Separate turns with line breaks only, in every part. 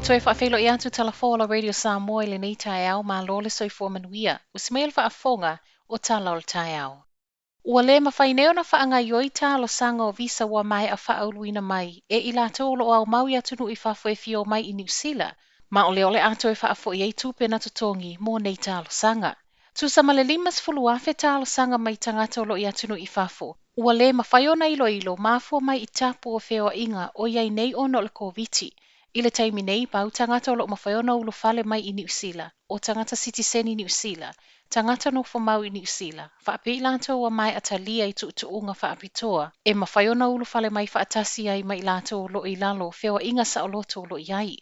toe faafeiloai atu tala fou a la Radio Samoa i lenei taeao, malo le soifua manuia. Usi mai le faafofoga o tala o le taeao. Ua le mafai nei ona faagaioi talosaga o visa ua maea faauluina mai e i latou o lo o aumau i atunuu i fafo e fia omai i Niu Sila, ma o lea o le a toe faafoi ai tupe na totogi mo nei talosaga. Tusa ma le 50,000 talosaga mai tagata o lo o i atunuu i fafo, ua le mafai ona iloilo mafua mai i tapu o feoaiga o i ai nei ona o le Koviti. I le taimi nei, pau tagata o lo o mafai ona ulufale mai i Niu Sila, o tagata sitiseni Niu Sila, tagata nofomau i Niu Sila, faapea i latou ua maea talia i tuutuuga faapitoa, e mafai ona ulufale mai faatasi ai ma i latou o lo o i lalo o feoaiga saoloto o lo o i ai.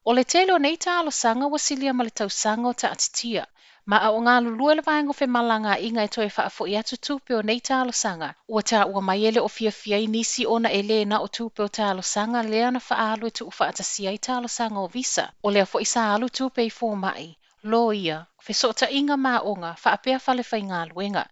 O le tele o nei talosaga ua silia ma le tausaga o taatitia, ma a o galulue le vaega o femalagaaiga e toe faafoi atu tupe o nei talosaga, ua taua mai e le o fiafia ai nisi ona e le na o tupe o talosaga lea na faaalu e tuufaatasia ai talosaga o visa. O lea foi sa alu tupe i fomai, loia, fesootaiga ma aoga, faapea fale faigaluega.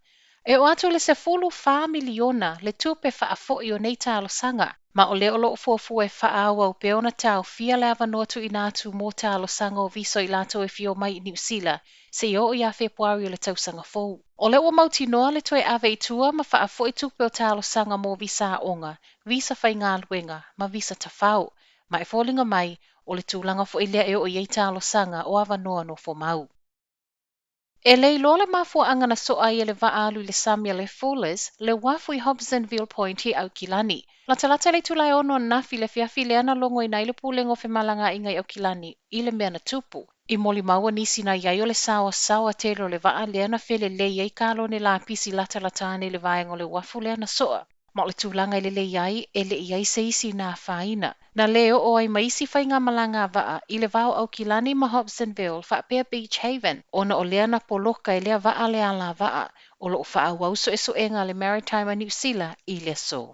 E oo atu i le 14 miliona le tupe faafoi o nei talosaga, ma o lea o lo o fuafua e faaauau pea ona taofia le avanoa tuuina atu mo talosaga o visa i latou e fia omai i Niu Sila seia oo ia Fepuari o le tausaga fou. O lea ua mautinoa le toe ave i tua ma faafoi tupe o talosaga mo visa aoga, visa faigaluega ma visa tafao. Ma e foliga mai, o le tulaga foi lea e oo i ai talosaga o avanoa nofomau. E le iloa le mafuaaga na soa ai e le vaa alu i le sami a le Fullers le uafu i Hobsonville Point i Aukilani. Latalata i le itula e 6 ananafi i le afiafi lea na logoina ai le Pulega o Femalagaaiga i Aukilani i le mea na tupu. I molimau nisi na i ai o le saoasaoa tele o le vaa lea na felelei ai kalone lapisi latalata ane i le vaega o le uafu lea na soa. Ma o le tulaga e lelei ai, e le i ai se isi na afaina. Na le oo ai ma isi faigamalaga a vaa i le va o Aukilani ma Hobsonville faapea Beach Haven, ona o lea na poloka e lea vaa le alavaa. O lo o faaauau suesuega a le Maritime a Niu Sila i le aso.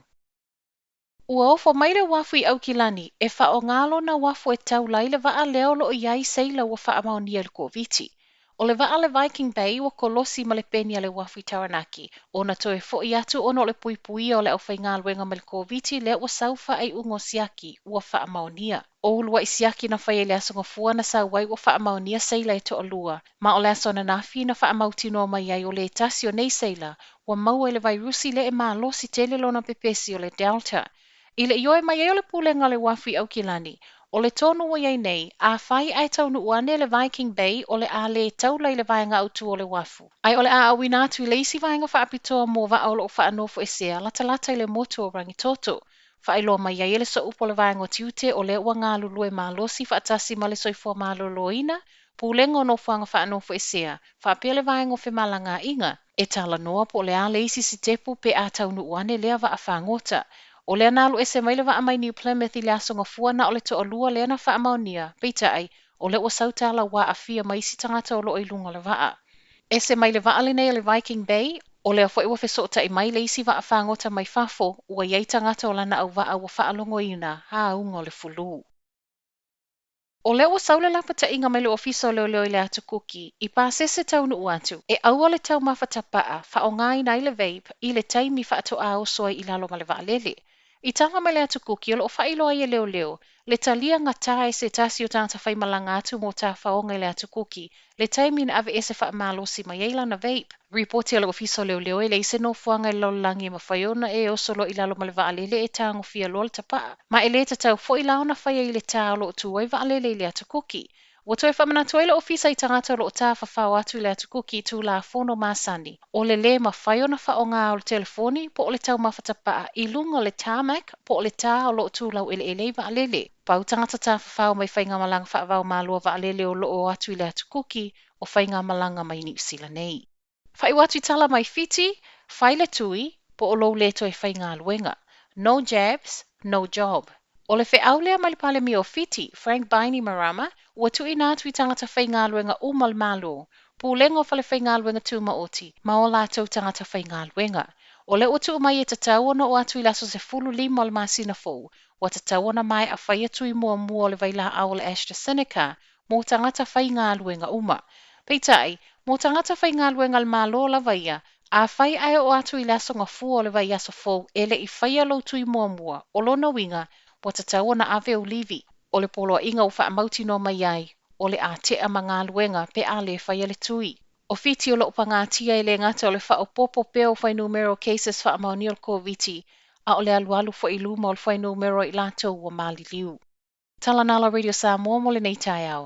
Ua ofo mai le uafu i Aukilani e faaaoga lona uafu e taula ai le vaa lea o lo o i ai seila ua faamaonia i le Koviti. O le vaa le Viking Bay ua kolosi ma le peni a le uafu i Taranaki, ona toe foi atu ona o le puipuia o le aufaigaluega mai le Koviti lea ua sau faaiuga o siaki ua faamaonia. O uluai siaki na faia i le aso Gafua na sau ai ua faamaonia seila e toalua, ma o le aso ananafi na faamautinoa mai ai o le tasi o nei seila ua maua i le vairusi lea e malosi tele lona pepesi o le Delta. I le ioe mai ai o le Pulega o le Uafu i Aukilani, o le tonu ua i ai nei, afai ae taunuu ane le Viking Bay o le a le taula i le vaega autū o le uafu, ae o le a auina atu i le isi vaega faapitoa mo vaa o lo o faanofoesea latalata i le motu o Rangitoto. Faailoa mai ai e le sooupu o le vaega o tiute o lea ua galulue malosi faatasi ma le Soifua Maloloina, Pulega o Nofoaga Faanofoesea, faapea le vaega o femalagaaiga, e talanoa po o le a le isi sitepu pe a taunuu ane lea vaa fagota. O lea na alu ese mai le vaa mai New Plymouth i le aso Gafua na o le toalua lea na faamaonia, peitai, o lea ua sau tala ua aafia ma isi tagata o lo o i luga o le vaa. Ese mai le vaa lenei o le Viking Bay, o lea foi ua fesootai mai le isi vaa fagota mai fafo, ua i ai tagata o lana auvaa ua faalogoina auga o le fulu. O lea ua sau le lapataiga mai le Ofisa o Leoleo i le Atu Kuki, i pasese taunuu atu, e aua le taumafa tapaa faaaogaina ai le vape i le taimi faatoa oso ai i lalo ma le vaalele. I tala mai le Atu Kuki o lo o faailoa ai e leoleo, le talia gata e se tasi o tagata faimalaga atu mo tafaoga i le Atu Kuki, le taimi na aveese faamalosi mai ai lana vape. Ripoti a le Ofisa o Leoleo e leai se nofoaga i le lalolagi e mafai ona e oso loa i lalo ma le vaalele e tagofia loa le tapaa. Ma e le tatau foi la ona faia i le tā o lo o tu ai vaalele i le Atu Kuki. Ua toe faamanatu ai le Ofisa i tagata o lo o tafafao atu i le Atu Kuki i Tulafono masani, o le le mafai ona faaaoga o le telefoni po o le taumafa tapaa i luga o le tarmac po o le tā o lo o tu laueleele ai vaalele. Pau tagata tafafao mai faigamalaga faava-o-Malo a vaalele o lo o o atu i le Atu Kuki o faigamalaga mai Niu Sila nei. Faaiu atu i tala mai Fiti, fai le tui, po o lou le toe faigaluega. No jabs, no job. O le feau lea mai le Palemia o Fiti, Frank Bainimarama, ua tuuina atu i tagata faigaluega uma o le Malo, Pulega o Fale Faigaluega Tumaoti, ma o latou tagata faigaluega. O lea ua tuu mai e tatau ona oo atu i le aso 15 o le masina fou, ua tatau ona maea faia tui muamua o le vailaau o le AstraZeneca mo tagata faigaluega uma. Peitai, mo tagata faigaluega a le Malo lava ia, afai ae oo atu i le aso Gafua o le vaiaso fou e le i faia lou tui muamua, o lona uiga, ua tatau ona ave ou livi. O le poloaiga ua faamautinoa mai ai, o le a tea ma galuega pe a le faia le tui. O Fiti o loo pagatia e le gata o le faaopoopo pea o fuainumera o cases faamaonia o le Koviti, a o le alualu foi i luma o le fuainumera o i latou ua maliliu. Tala na la Radio Samoa mo lenei taeao.